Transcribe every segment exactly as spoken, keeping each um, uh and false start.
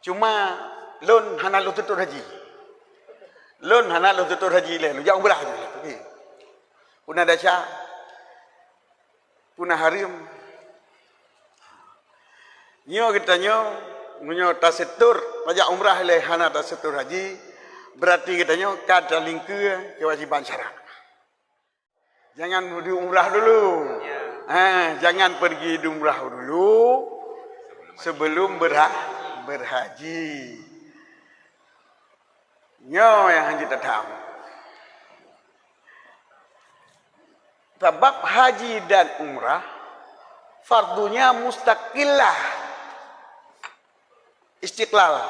Cuma lôn hana lôn tutoe haji. Lôn hana lôn tutoe haji lé, lôn jak umrah je lé. Tapi puna desya, puna hareuem. Nyoe geutanyoe, meunyoe taseutôt tajak umrah lé hana taseutôt haji, beurati geutanyoe ka talingkeue keuwajéban syara. Jangan di umrah dulu. Ya. Ha, jangan pergi di umrah dulu sebelum berha-, berhaji. Nyoe nyang hanjeuet tatham. Sabab haji dan umrah fardunya mustaqillah. Istiqlal.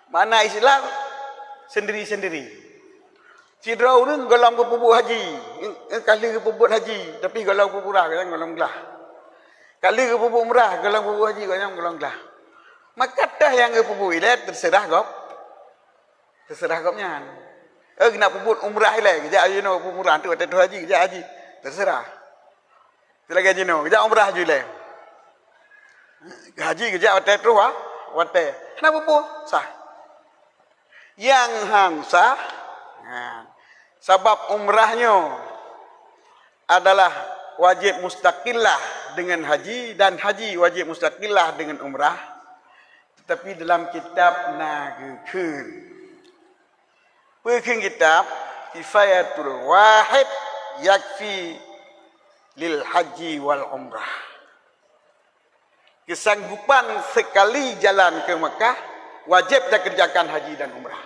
Makna istiqlal, sendiri-sendiri. Sidroe ureuëng gohlom geupeubuet haji, ka lheueh geupeubuet haji, tapi gohlom geupeubuet umrah, gohlom glah. Ka lheueh geupeubuet umrah, gohlom geupeubuet haji, gohlom glah. Maka teuh nyang geupeubuet ilée terserah gob, terserah gobnyan. Eh, nak peubuet umrah ilée, geujak jinoe peubuet umrah, tu watée troh haji, geujak haji, terserah. Lagée jinoe, geujak umrah ju ilée. Haji geujak watée troh, ha? Watée. Hana peue-peue, sah. Nyang han sah, ha, sabab umrah nyoe adalah wajéb mustaqillah deungon haji dan haji wajéb mustaqillah deungon umrah, tetapi dalam kitab na geukheun. Peue kheun kitab, kifayatul wahid yakfi lil haji wal umrah. Kesanggupan sekali jalan ke Mekah wajib takerjakan haji dan umrah.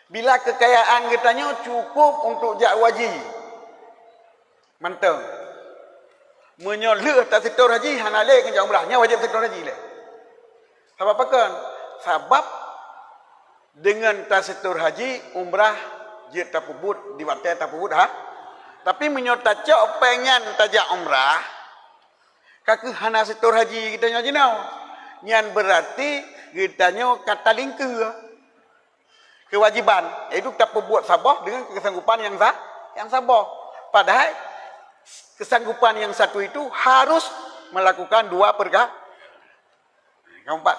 Bila kekayaan geutanyoe cukup untuk jak haji, mantong. Meunyoe lheueh taseutôt haji hana lé ngon jak umrah, nyan wajéb seutôt haji lé. Sabab pakon? Sabab deungon taseutôt haji, umrah jeuet tapeubuet di watée tapeubuet ha. Tapi meunyoe tacok péng nyan tajak umrah, ka kheueh hana seutôt haji geutanyoe jinoe, nyan beurati geutanyoe ka talingkeue keuwajéban, yaitu tapeubuet saboh deungon keusanggupan nyang sa-, nyang saboh. Padahai keusanggupan nyang satu itu harus melakukan dua perka-, keempat.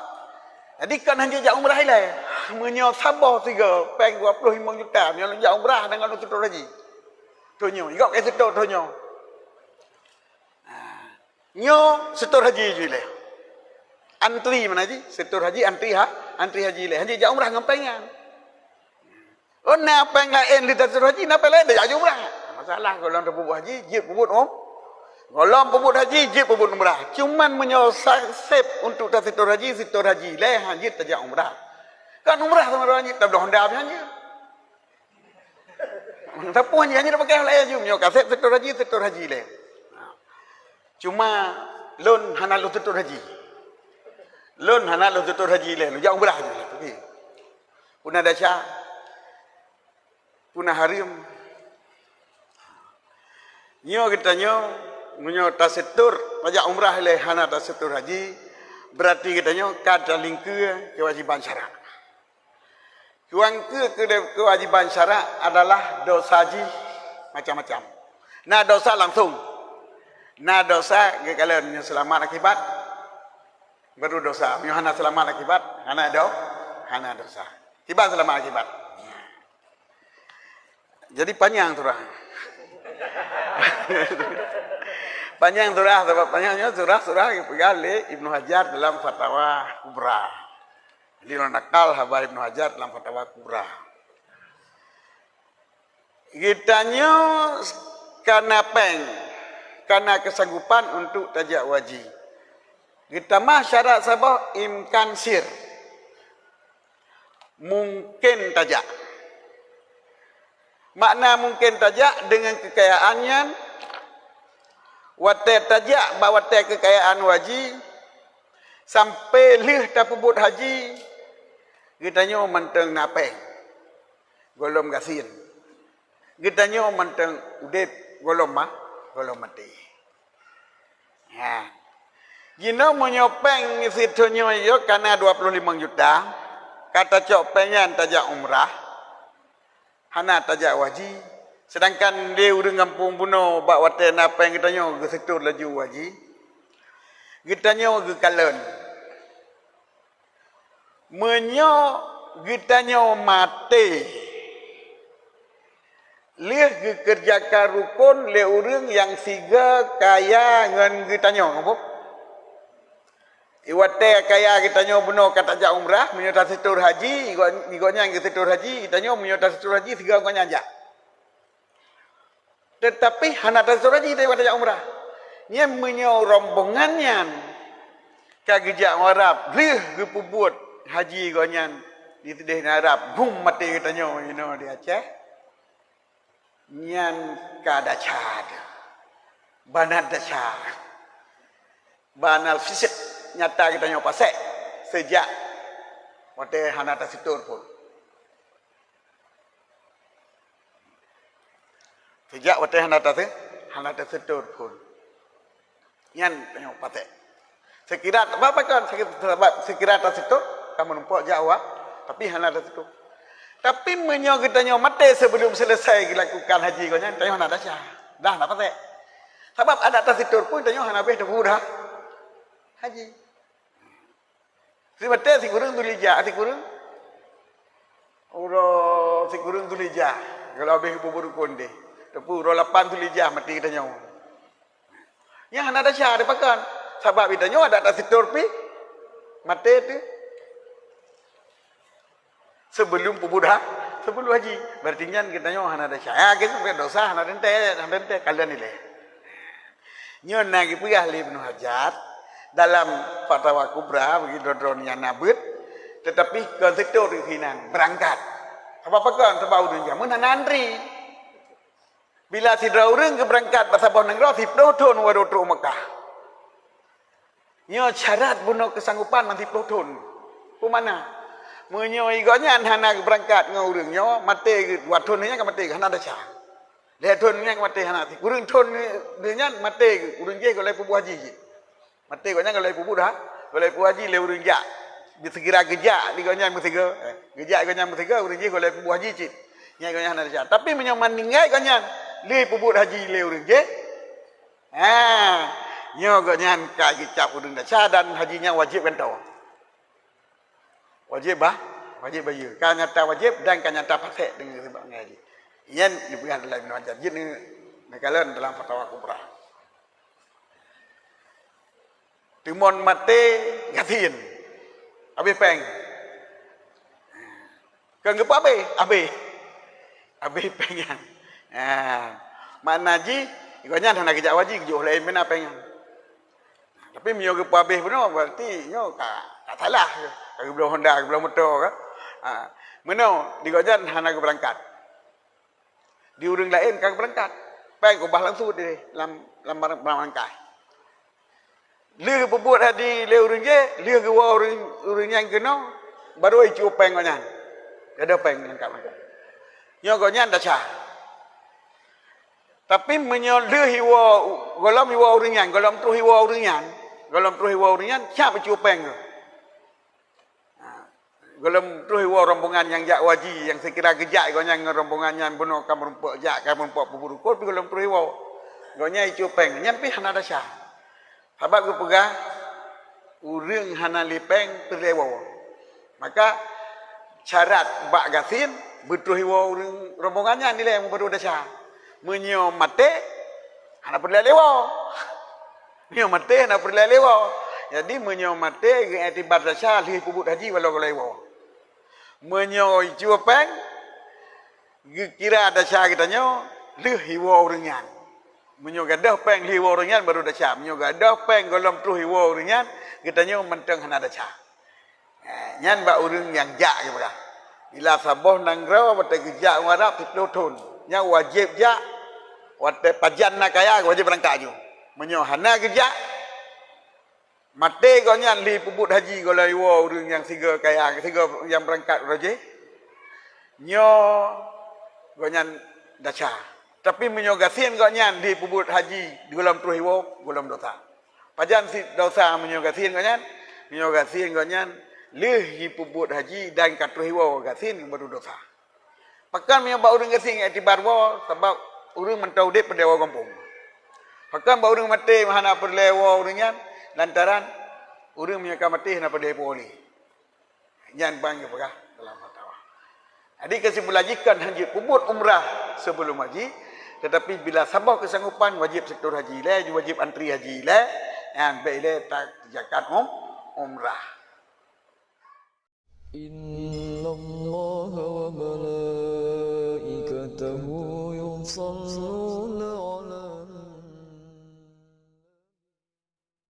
Jadi, kon hana jak umrah ilée. Meunyoe saboh sigoe péng dua puluh lima juta, meunyoe jak umrah deungon seutôt haji. Donya, igok ke seutôt donya. Nyoe seutôt haji ju ilée. Antri mana ji? Seutôt haji antri ha, antri haji ilée. Haji jak umrah ngon péng nyan. Oh, na péng laén di taseutôt haji, na péng laén tajak umrah. Masalah gohlom tapeubuet haji, jeuet peubuet um-, gohlom peubuet haji, jeuet peubuet umrah. Cuman meunyoe sa-, sép untuk taseutôt haji, seutôt haji ilée, ha jeuet tajak umrah. Kan umrah sama orang jeuet tabloe honda habis haji. Sapeue nyan, nyan pakai hal laén ju, nyoe ka sép seutôt haji, seutôt haji lé. Cuma lôn hana lôn seutôt haji. Lôn hana lôn seutôt haji lé, lôn jak umrah ju lé. Tapi puna desya, puna hareuem. Nyoe geutanyoe, meunyoe taseutôt, tajak umrah lé hana taseutôt haji, beurati geutanyoe ka talingkeue keuwajéban syara. Nyang keu-, keu-, keuwajéban syara adalah dosa jih macam-macam. Na dosa langsong. Na dosa geukalon, meunyoe seulamat akibat, baru dosa. Meunyoe hana seulamat akibat, hana do-, hana dosa. Kiban seulamat akibat. Jadi panyang surah. Panyang surah, sabab panyang nyoe surah-surah geupeugah lé Ibnu Hajar dalam Fatawa Kubra. Jadi, lôn nakal haba Ibnu Hajar dalam Fatawa Kubra. Geutanyoe kana péng, kana keusanggupan untuk tajak haji. Geutamah syarat saboh, imkan sir. Mungken tajak. Makna mungken tajak, deungon keukayaan nyan, watée tajak bak watée keukayaan haji, sampoe lheueh tapeubuet haji, geutanyoe mantong na péng, gohlom gasien. Geutanyoe mantong udeb, gohlom ma-, gohlom maté. Ha. Jinoe meunyoe péng miseue tanyoe yoh kana dua puluh limong juta, ka tacok péng nyan tajak umrah, hana tajak haji, seudangkan lé ureuëng gampông bunoe bak watée na péng geutanyoe geuseutôt laju haji, geutanyoe geukalon. Meunyoe geutanyoe maté lheueh geukeureujakan rukon lé ureuëng nyang sigoe kaya ngon geutanyoe, ka boh? Watée kaya geutanyoe bunoe ka tajak umrah, meunyoe taseutôt haji, gobnyan geuseutôt haji, geutanyoe meunyoe taseutôt haji sigoe gobnyan jak. Teutapi hana taseutôt haji watée tajak umrah. Nyan meunyoe rombongan nyan ka geujak u Arab, lheueh geupeubuet haji gobnyan di sideh Arab, bum maté geutanyoe inoe di Aceh, nyan ka desya teuh. Bana desya. Bana fisik nyata geutanyoe pasék seujak watée hana taseutôt phon. Seujak watée hana tase-, hana taseutôt phon. Nyan tanyoe pasék. Seukira, sabab apa kon? Seukira, sabab seukira taseutôt, ka meurumpok jak awak, tapi hana taseutôt. Tapi meunyoe geutanyoe maté seubeulom seuleusai geulakukan haji gobnyan, tanyoe hana desya. Dah, hana pasék. Sabab adak taseutôt pun tanyoe hana habéh tapeubuet ha-, haji. Simaté sikureueng Zulhijjah, sikureueng uroe sikureueng Zulhijjah. Kalau habéh peubuet rukon deh. Teupeu uroe lapan Zulhijjah maté geutanyoe. Nyan hana desya, pakon? Sabab geutanyoe adak taseutôt pih maté teuh seubeulom peubuet ha-, seubeulom haji. Berarti nyan geutanyoe hana desya. Ya, geutanyoe dosa hana teuntée, hana teuntée, kalon ilée. Nyoe na geupeugah lé Ibnu Hajar dalam Fatawa Kubra, bagi droe-droe nyang na beuet, teutapi kon seutôt keunan, beurangkat. Sabab apa kon? Sabab ureuëng jameun hana antri. Bila sidroe ureuëng geubeurangkat bak saboh nanggroe, siplôh thon baru trok Mekah. Nyoe syarat bunoe keusanggopan man siplôh thon. Peue makna? Meunyoe gobnyan hana geubeurangkat ngon ureuëng nyoe, maté geuh, dua thon nyan ka maté geuh, hana desya. Lhée thon nyan ka maté hana. Sikureueng thon nyan maté geuh, ureuëng jéh gohlée peubuet haji cit. Maté gobnyan gohlée peubuet ha-, gohlée peubuet haji lé ureuëng jak. Seukira geujak di gobnyan meusigoe, eh, geujak gobnyan meusigoe, ureuëng jéh gohlée peubuet haji cit. Nyan gobnyan hana desya. Tapi meunyoe meuninggai gobnyan lé peubuet haji lé ureuëng jéh, ha, nyoe gobnyan ka geucap ureuëng desya dan haji nyan wajéb gantoe. Wajéb bah, wajéb bayeue. Ka nyata wajéb dan ka nyata pasék deungon sabab ngon haji. Nyan dipeugah dalam Ibnu Hajar jeuet neukalon dalam Fatawa Kubra. Timon maté gasien. Habéh péng. Kon geupeuhabéh? Habéh. Habéh péng nyan. Ha. Makna jih, gobnyan hana geujak haji, geujok laén meunan péng nyan. Tapi meunyoe geupeuhabéh bunoe, berarti nyoe ka, ka salah. Ka geubloe honda, geubloe moto ka. Ha. Meunoe, di gobnyan hana geubeurangkat. Di ureuëng laén ka geubeurangkat. Péng ubah langsung deh lam, lam barang, barang langkah. Lheueh geupeubuet haji lé ureuëng jéh, lheueh geuwoe ureuëng, ureuëng nyan keunoe, baru jicue péng gobnyan. Gadôh péng langkah-langkah. Nyoe gobnyan desya. Tapi meunyoe lheueh iwoe, gohlom iwoe ureuëng nyan, gohlom troh iwoe ureuëng nyan, gohlom troh iwoe ureuëng nyan, siap jicue péng geuh. Ha, gohlom troh iwoe rombongan nyang jak haji, nyang seukira geujak gobnyan ngon rombongan nyan bunoe ka meurumpok jak, ka meurumpok peubuet rukon, pih gohlom troh iwoe. Gobnyan jicue péng, nyan pih hana desya. Sabab geupeugah, ureuëng hana lé péng peureulée woe. Maka, syarat bak gasien, beutroh iwoe ureuëng rombongan nyan ilée baru desya. Meunyoe maté, hana peureulée lé woe. Meunyoe maté hana peureulée lé woe. Jadi, meunyoe maté geuiktibar desya lheueh peubuet haji walau gohlom iwoe. Meunyoe jicue péng, geukira desya geutanyoe lheueh iwoe ureuëng nyan. Meunyoe gadôh péng lheueh iwoe ureuëng nyan baru desya. Meunyoe gadôh péng gohlom troh iwoe ureuëng nyan, geutanyoe mantong hana desya. Eh, nyan bak ureuëng nyang jak geupeugah. Bila saboh nanggroe watée geujak u Arab siplôh thon, nyan wajéb jak, watée pajan na kaya wajéb beurangkat aju. Meunyoe hana geujak, maté gobnyan lheueh peubuet haji gohlom iwoe ureuëng nyang sigoe kaya, sigoe nyang beurangkat uroe jéh, nyoe gobnyan desya. Tapi meunyoe gasien gobnyan lheueh peubuet haji gohlom troh iwoe, gohlom desya. Pajan cit desya meunyoe gasien gobnyan? Meunyoe gasien gobnyan lheueh jipeubuet haji dan ka troh iwoe, gasien baru desya. Pakon meunyoe bak ureuëng gasien iktibar woe, sabab ureuëng mantong udeb peureulée woe gampông. Pakon bak ureuëng maté hana peureulée woe ureuëng nyan, lantaran ureuëng meunyoe ka maté hana peureulée iwoe lé. Nyan ban geupeugah dalam fatwa. Jadi, kesimpulan jih kon hana jeuet peubuet umrah sebelum haji, tetapi bila saboh kesanggupan, wajib setor haji ilèe, wajib antri haji ilèe, nyan bèk ilèe takerjakan um-, umrah. إن الله وملائكته يصلون